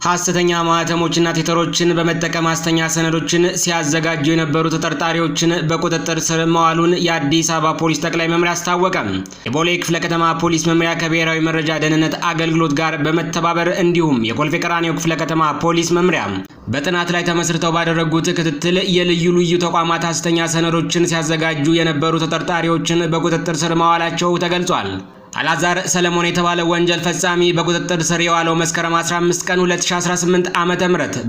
ሐሰተኛ ማህተሞችና ቲተሮችን በመጠቀም ሐሰተኛ ሰነዶችን ሲያዘጋጁ የነበሩ ተጠርጣሪዎችን በቁጥጥር ስር መዋሉን የአዲስ አበባ ፖሊስ ጠቅላይ መምሪያ አስታወቀ። የቦሌ ክፍለ ከተማ ፖሊስ መምሪያ ከብሔራዊ መረጃ ደህንነት አገልግሎት ጋር በመተባበር እንዲሁም የኮልፌ ቀራኒዮ ክፍለ ከተማ ፖሊስ መምሪያ በጥናት ላይ ተመስርተው ባደረጉት ክትትል የልዩ ልዩ ተቋማት ሐሰተኛ ሰነዶችን ሲያዘጋጁ የነበሩ ተጠርጣሪዎችን በቁጥጥር ስር መዋላቸው ተገልጿል። አላዛር ሰለሞን የተባለ ወንጀል ፈጻሚ በቁጥጥር ስር የዋለው መስከረም 15 ቀን 2018 ዓ.ም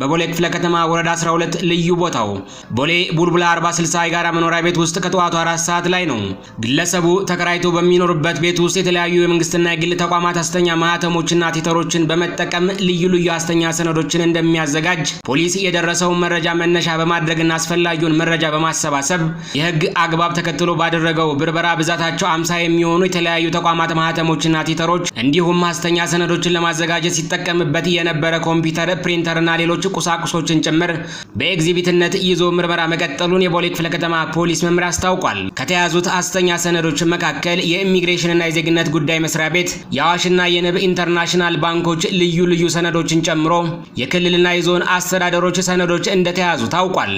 በቦሌ ክፍለ ከተማ ወረዳ 12 ልዩ ቦታው ቦሌ ቡልቡላ 4060 የጋራ መኖሪያ ቤት ውስጥ ከጠዋቱ 4 ሰዓት ላይ ነው። ግለሰቡ ተከራይቶ በሚኖርበት ቤት ውስጥ የተለያዩ የመንግስትና የግል ተቋማት ሐሰተኛ ማህተሞችና ቲተሮችን በመጠቀም ልዩ ልዩ ሐሰተኛ ሰነዶችን እንደሚያዘጋጅ ፖሊስ የደረሰውን መረጃ መነሻ በማድረግና አስፈላጊውን መረጃ በማሰባሰብ የህግ አግባብ ተከትሎ ባደረገው ብርበራ ብዛታቸው 50 የሚሆኑ የተለያዩ ተቋማት ማህተሞችና ቲተሮች እንዲሁም ሐሰተኛ ሰነዶችን ለማዘጋጀት ሲጠቀምበት የነበረ ኮምፒውተር፣ ፕሪንተርና ሌሎች ቁሳቁሶችን ጭምር በኤግዚቢትነት ይዞ ምርመራ መቀጠሉን የቦሌ ክፍለ ከተማ ፖሊስ መምሪያ አስታውቋል። ከተያዙት ሐሰተኛ ሰነዶች መካከል የኢሚግሬሽንና የዜግነት ጉዳይ መስሪያ ቤት፣ የአዋሽና የንብ ኢንተርናሽናል ባንኮች ልዩ ልዩ ሰነዶችን ጨምሮ የክልልና የዞን አስተዳደሮች ሰነዶች እንደተያዙ ታውቋል።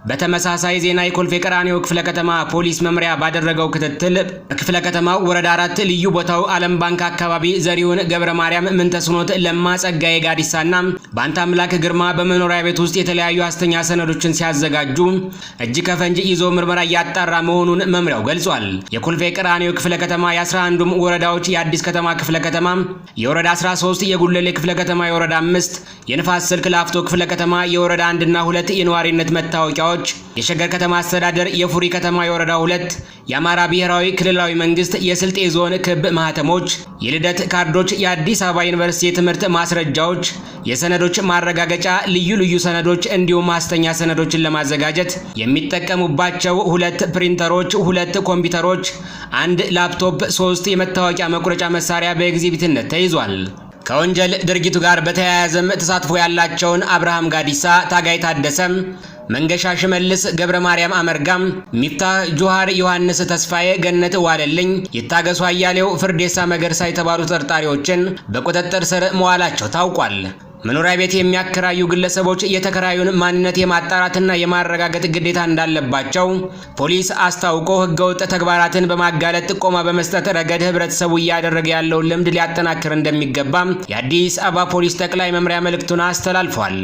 በተመሳሳይ ዜና የኮልፌ ቀራኒዮ ክፍለ ከተማ ፖሊስ መምሪያ ባደረገው ክትትል በክፍለ ከተማው ወረዳ 4 ልዩ ቦታው ዓለም ባንክ አካባቢ ዘሪሁን ገብረ ማርያም፣ ምንተስኖት ለማ፣ ጸጋዬ ጋዲሳና በአንተ አምላክ ግርማ በመኖሪያ ቤት ውስጥ የተለያዩ ሐሰተኛ ሰነዶችን ሲያዘጋጁ እጅ ከፈንጅ ይዞ ምርመራ እያጣራ መሆኑን መምሪያው ገልጿል። የኮልፌ ቀራኒዮ ክፍለ ከተማ የ11ዱም ወረዳዎች፣ የአዲስ ከተማ ክፍለ ከተማ የወረዳ 13፣ የጉለሌ ክፍለ ከተማ የወረዳ 5፣ የንፋስ ስልክ ላፍቶ ክፍለ ከተማ የወረዳ 1 እና 2 የነዋሪነት መታወቂያዎች፣ የሸገር ከተማ አስተዳደር የፉሪ ከተማ የወረዳ 2፣ የአማራ ብሔራዊ ክልላዊ መንግስት የስልጤ ዞን ክብ ማህተሞች፣ የልደት ካርዶች፣ የአዲስ አበባ ዩኒቨርሲቲ የትምህርት ማስረጃዎች፣ የሰነዶች ማረጋገጫ ልዩ ልዩ ሰነዶች እንዲሁም ሐሰተኛ ሰነዶችን ለማዘጋጀት የሚጠቀሙባቸው 2 ፕሪንተሮች፣ 2 ኮምፒውተሮች፣ 1 ላፕቶፕ፣ 3 የመታወቂያ መቁረጫ መሳሪያ በኤግዚቢትነት ተይዟል። ከወንጀል ድርጊቱ ጋር በተያያዘም ተሳትፎ ያላቸውን አብርሃም ጋዲሳ፣ ታጋይ ታደሰም፣ መንገሻ ሽመልስ፣ ገብረ ማርያም አመርጋም፣ ሚፍታህ ጁሃር፣ ዮሐንስ ተስፋዬ፣ ገነት ዋለልኝ፣ ይታገሱ አያሌው፣ ፍርዴሳ መገርሳ የተባሉ ተጠርጣሪዎችን በቁጥጥር ስር መዋላቸው ታውቋል። መኖሪያ ቤት የሚያከራዩ ግለሰቦች የተከራዩን ማንነት የማጣራትና የማረጋገጥ ግዴታ እንዳለባቸው ፖሊስ አስታውቆ ህገወጥ ተግባራትን በማጋለጥ ጥቆማ በመስጠት ረገድ ህብረተሰቡ እያደረገ ያለውን ልምድ ሊያጠናክር እንደሚገባ የአዲስ አበባ ፖሊስ ጠቅላይ መምሪያ መልእክቱን አስተላልፏል።